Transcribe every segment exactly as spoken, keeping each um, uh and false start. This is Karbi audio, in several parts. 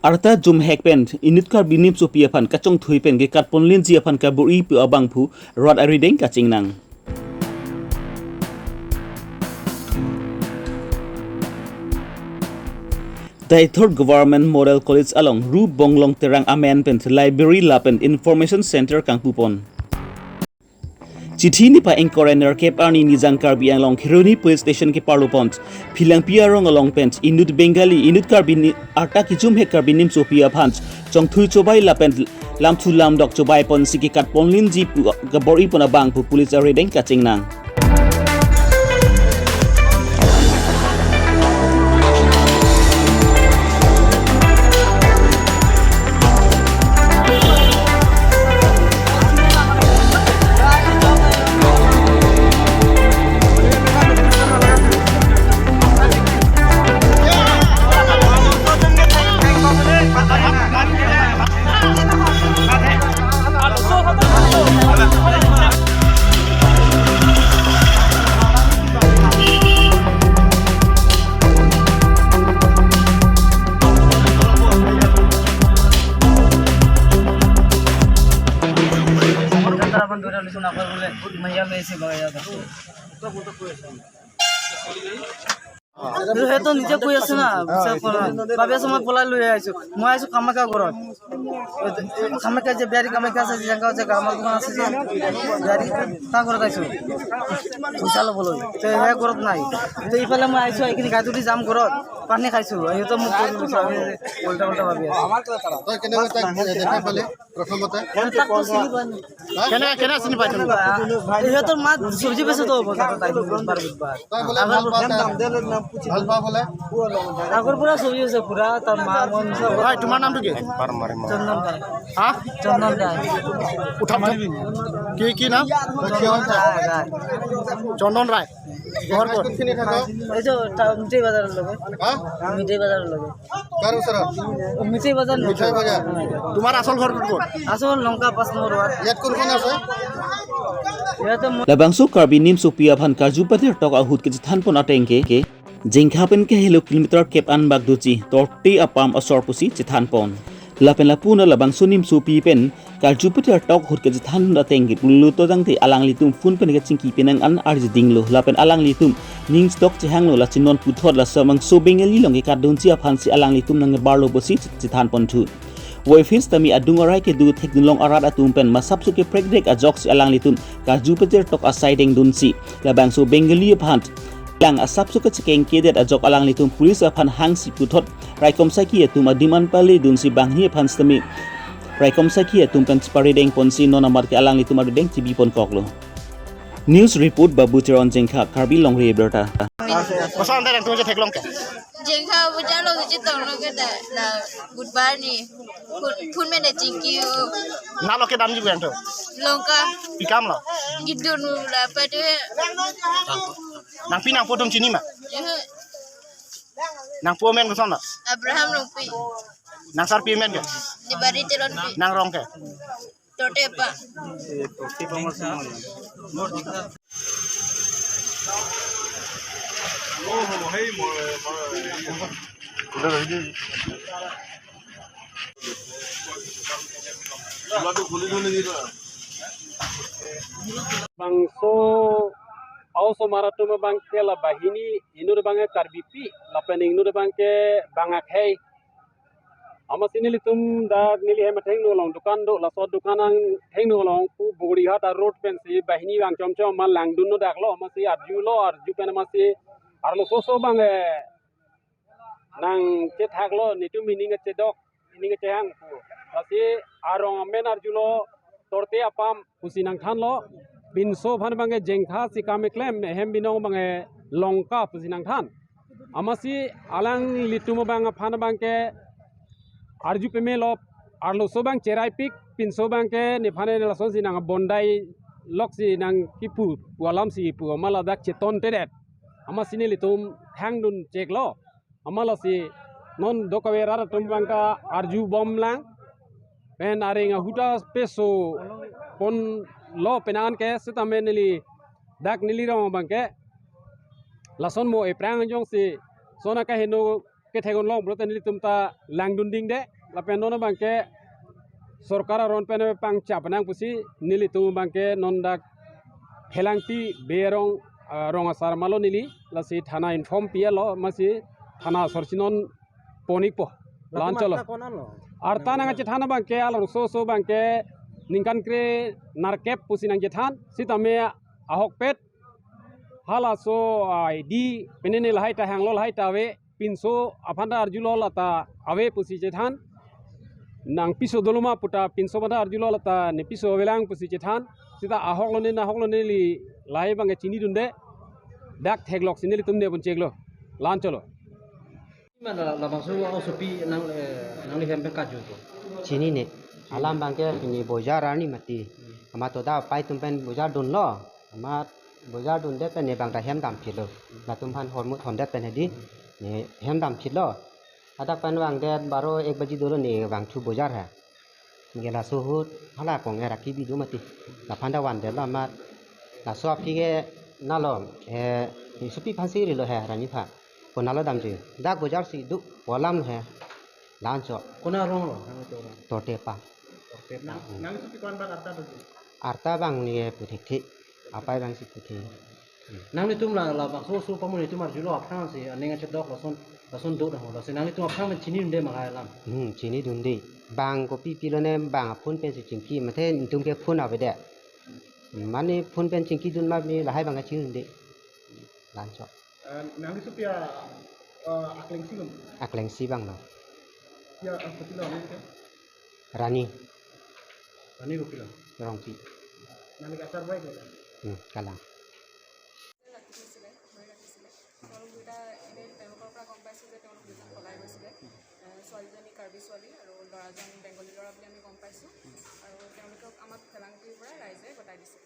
Arta jumhek pen inut Karbi nimsopi aphan kachongthui pen kekat ponlinji aphan kabor-i pu abangphu rat arideng kachingnang. Deithor Government Model College along Ru Bonglong Terang amen pen library lapen information center kangpupon. Chithi nipa ingkoi ra nerkep arni Nijang Karbi Anglong Kheroni Police Station keparlo pon Philangpi arong along pen inut Bengali, inut Karbi ni arta kijumhek Karbi nimsopi aphan chongthui chobai lapen lamthu lamdok chobai ponsi kekat ponlinji pu kabor-i pon abangphu police arideng kachingnang. সেইটো নিজে কৈ আছে না, বিশ্বাস কৰা। ভাবি আছো মই পলাই লৈ আহিছো। মই আহিছো কামাখ্যা ঘৰত। কামাখ্যা যে বিহাৰী কামাখ্যা আছে, যে জেগা আছে, আমাৰ ঘৰ আছে যে বিহাৰী, তাৰ ঘৰত আহিছো। পইচা ল'বলৈ। তে সেই ঘৰত নাই। তে ইফালে মই আহিছো, এইখিনি গাড়ীটো দি যাম ঘৰত। পানী খাইছো। সিহঁতে মোক কৈ দিছে, আমি উল্টা উল্টা ভাবি আছো। তই কেনেকৈ তাক দেখা পালি প্ৰথমতে? তাকতো চিনি পোৱা নাই। হা? কেনে, কেনে চিনি পাইছ? সিহঁতৰ মাত চব্জি বেচে তো বজাৰত আহি বুধবাৰ, বুধবাৰ। তই বোলে আগৰ ভাল পাৱ পৰা তাক? ভাল পাৱ বোলে? আগৰ পৰা চব্জি বেচে পুৰা, তাৰ মা মন চব। হয়, তোমাৰ নামটো কি? চন্দন ৰায়। হা? চন্দন ৰায়। উঠা, উঠা। কি, কি নাম? চন্দন ৰায়, ৰায়। চন্দন ৰায়। ঘৰ ক'ত? কোনখিনি থাক? এই যে টা-, মিঠাই বজাৰৰ লগে। হা? মিঠাই বজাৰৰ লগে। কাৰ ওচৰত? মিঠাই বজাৰ। মিঠাই বজাৰ। তোমাৰ আচল ঘৰটো ক'ত? আচল লংকা পাঁচ নম্বৰ ৱাৰ্ড। ইয়াত কোন কোন আছে? ইয়াতে মই Labangso Karbi nimsopi aphan karju patirtok ahut kechethan pon ateng ke, ke Jengkha pen kehelo kilometer kep anbak doji Torte Apam asor pusi chethan pon. Lapen lapu-an labangso nimsopi pen karju patirtok ahut kechethan ateng ke pulo to tangte alanglitum phone pen kachingki penang an arjidinglo. Lapen alanglitum ning stok chehanglo, lachinon puthot labangso Bengali along kekat dunji aphansi alanglitum nangbarlo pusi chethan ponthu. Voiphil sitame adung arai kedo thekdunlong arat atum pen masapso keprekdek ajoksi alanglitum karju patirtok asai dengdunsi labangso Bengali aphan lang asapso kachekengkedet ajok alanglitum police aphan hangsi puthot raikom saiki atum adim an pale dunsi banghini aphan sitame raikom saiki atum pen chepari deng ponsi non amat ke alanglitum arideng chibi pon koklo. News report Babu Teron Jengkha, Karbi Longri Abirta. Koson ante nangtum chetheklong ke? Jengkha bujalo chetonglo ke da, la budbar ni. Phone, phone mene chingki o. Nalo kedamji bang to? Longka. Pi kam lo? Gidun la patu he. Nangpi nangpo atum chini ma? Eh. Nangpo amen koson lo? Abraham Rongpi. Nangsarpi amen ke? Dibari Teronpi. Nangrong ke? Torte Apam. Bangso a-osomar atum abangke la banghini, inut abangke Karbipi, lapen inut abangke bang akhei. Amatsi nelitum dak neli hem athengno along dukan do, laso dukan angthengno along pu Bogorihat a-road pensi banghini vang chomchom amat langdunno daklo, amatsi arjulo, arju pen amatsi arloso so abang, eh, nangchethaklo, netum hini kachedok, hini kachehang pu. Lasi arong amen arjulo, Torte Apam pusi nangthanlo, pinso aphan abangke Jengkha si kam keklem, ehem binong abangke Longka pusi nangthan. Amatsi alanglitum abang aphan abangke arju pemelo, arloso abang cheraipik, pinso abangke nephan ne lasonsi nang bondai loksi nangkipu, pu alamsi pu amat ladak chetontedet. Amatsi nelitum thangdun cheklo. Amat lasi non dokave rat atum abangta arjubomlang. Pen areng ahut ta peso ponlo penang an ke sitame neli dak neli rong abangke lason mo ephrang jongsi sona kaheno kethek-un long pulote nelitum ta langdun dingde. Lapen non abangke sorkar aron pen pangchap nang pusi nelitum abangke non dak Phelangpi Bey arong, ah, rong asar malo neli, lasi thana inform pi-etlo, amatsi thana asor si non pon-ikpo. Latum lan cholo. Arta ko-an lo? Arta nangchethan abangke alongso so abangke ningkan kre-nerkep pusi nangchethan, sitame ahokpet halaso, ah, di penene lahai ta hanglo lahai ta ave, pinso aphan ta arjulo lata ave pusi chethan. Nangpiso dolo ma puta pinso aphan ta arjulo lata nepiso avelang pusi chethan. Sita ahok lone nahok lone neli lahai abangke chinidunde. Dak theklok si nelitum nepon cheklo. Lan cholo. Mana labangso asopi nang, eh, nangli hem pen kaju ko? Chinine. Alam abangke pini bojar arni mati. Amat toda apai atum pen bojar dunlo. Amat bojar dundet pen ne bang ta hem damphitlo. Latum aphan hormu thondet pen hedi ne hem damphitlo. Hadak pen vangdet baro ek baji dolo ne vangthu bojar ha. Nge laso ahut hala kong era kibi do mati. Laphan ta vandetlo amat. Laso aphi ke nalo, eh, sopi aphan si rilo he rani pha. Konatlo damji. Dak bojar si do pu alam he. Lan cho. Konat arong lo? Nang itu orang. Torte pa. Torte pa. Nang, nang itu pi ko-an abang arta doji? Arta abang ne pu thekthe. Apai abang si pu the. Nanglitum la, labangso so pamun itum arjulo aphrang si aning achedok lason, lason do dah ho. Lasi nanglitum aphrang pen chinidunde ma lahai alam? Hmm, chinidunde. Bang kopi pilone bang phone pen si chingki, mate itum ke phone avedet. Mane phone pen chingkidun ma mi lahai abangke chinidunde. Lan cho. Eh, nangli sopi a, eh, akleng si lo? Akleng si abang lo. Ya, eh, kopi lo nangli ke? Rani. Rani kopi lo? Rongpi. Nangli kasar bai ke? Hmm, kalang. ৰাতি থৈছিলে, ধৰি ৰাখিছিলে। তেওঁলোক দুইটা এনেই তেওঁলোকৰ পৰা গম পাইছোঁ যে তেওঁলোক দুজন পলাই গৈছিলে। এ, ছোৱালীজনী কাৰ্বি ছোৱালী আৰু ল'ৰাজন বেংগলী ল'ৰা বুলি আমি গম পাইছোঁ। আৰু তেওঁলোকক আমাক ফেলাংটিৰ পৰা ৰাইজে গতাই দিছে।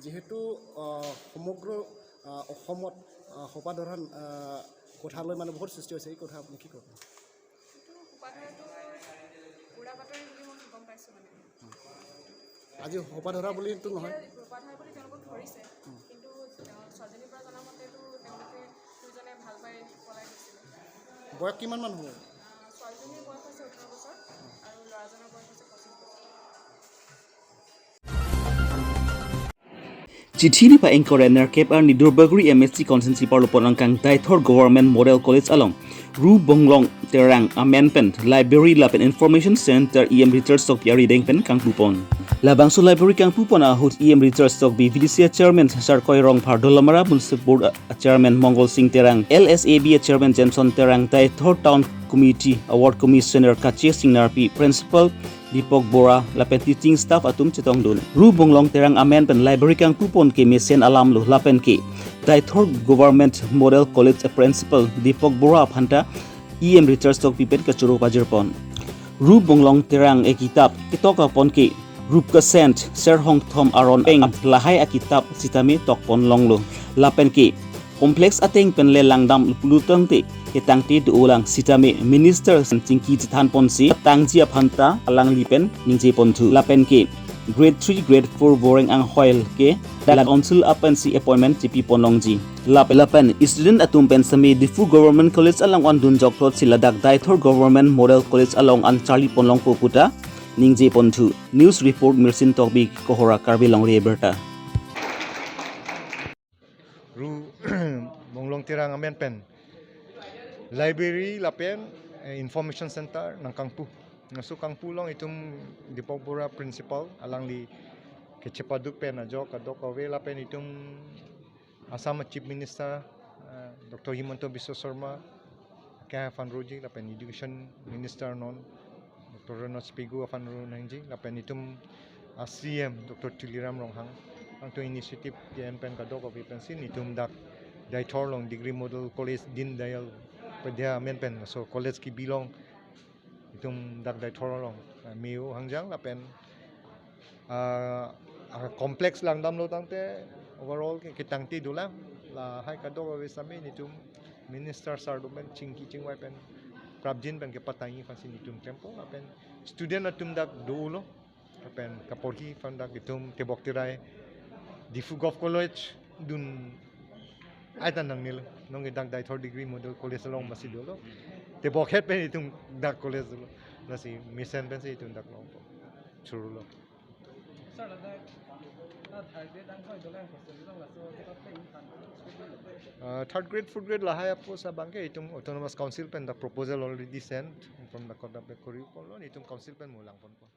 যিহেতু, আহ, সমগ্ৰ, আহ, অসমত, আহ, সোপাধৰা, আহ, কথা লৈ মানে বহুত সৃষ্টি হৈছে, এই কথা আপুনি কি ক'ব? এইটো সোপাধৰাটো উৰা বাতৰি বুলি মই গম পাইছোঁ মানে। আজি সোপাধৰা বুলিতো নহয়। এতিয়া সোপাধৰা বুলি তেওঁলোকক ধৰিছে, কিন্তু, আহ, ছোৱালীজনীৰ পৰা জনা মতেতো তেওঁলোকে দুইজনে ভাল পাই পলাই গৈছিলে। বয়স কিমান মান হ'ব? আহ, ছোৱালীজনীৰ বয়স হৈছে ওঠৰ বছৰ আৰু ল'ৰাজনৰ বয়স হৈছে পঁচিছ বছৰ। Chithi ni pa ingkoi ra nerkep arni Duarbagori M A C constituency parlopon angkang Deithor Government Model College along Ru Bonglong Terang amen pen Library lapen Information Center E M Richard Sokpi arideng pen kangpupon. Labangso library kangpupon ahut E M Richard Sokpi, V D C a Chairman Sarkoi Rongphar, Dolamara Municipal Board a Chairman Mongol Sing Terang, L S A B a Chairman Jameson Terang, Deithor Town Committee a Ward Commissioner Kache Sing Narpi, Principal Deepak Bora lapen teaching staff atum chetongdun. Ru Bonglong Terang amen pen library kangpupon ke mesen alam lo lapen ke Deithor Government Model College a Principal Deepak Bora aphan ta E M Richard Sokpi pen kachoro pajirpon. Ru Bonglong Terang a kitap ketok apon ke Rupka Sent, Serhong Thom Aron Eng lahai a kitap sitame tokpon longlo. Lapen ke complex ateng pen le langdam pulotangte ketangte do-olang sitame Minister chingki chethanponsi tangji aphan ta alangli pen ningjeponthu. Lapen ke Grade three, Grade four voreng anghoi ke Dalang Council apensi appointment chepipon longji. Lap-, lapen student atum pen sitame Diphu Government College along an dunjok thotsi ladak Deithor Government Model College along an charlipon longpo puta ningjeponthu. News report Mirsin Tokbi, Kohora, Karbi Longri Abirta. Ru Bonglong Terang amen pen library lapen, eh, information center nangkangpu. Laso kangpu along itum Deepak Bora principal alangli kechepaduk pen ajok kadokave lapen itum Assam Chief Minister, eh, Doctor Himanta Biswa Sarma ke aphan roji lapen Education Minister non Doctor Ranojoy Pegu aphan ronangji lapen itum a C M Doctor Tuliram Ronghang, angto initiative P M pen kadokave pensi itum dak Deithor along Degree Model College Deen Dayal Upadhyay amen pen laso college kebi along itum dak Deithor along, ah, me-o hangjang lapen, ah, ah, complex langdamlo tangte overall ke ketangte dolang lahai kadokave sitame itum Minister sir atum pen chingki chingvai pen prapjin pen kepatangji aphansi itum klempon lapen student atum dak dolo lapen kaporhi aphan dak itum tebok terai Diphu Govt College dun ai ta nangnelo, nonke dak Deithor Degree Model College along masi dolo. Te bokhet pen itum dak college lo. Lasi mesen pensi itum dak longpo. Churlo. Sir, ladak na third grade ang koi dolang hostel dong laso kita pe in kan. Uh, third grade, fourth grade lahai apot abangke itum Autonomous Council pen the proposal already sent from the Kodap Bakery Polo, itum council pen mo langponpo.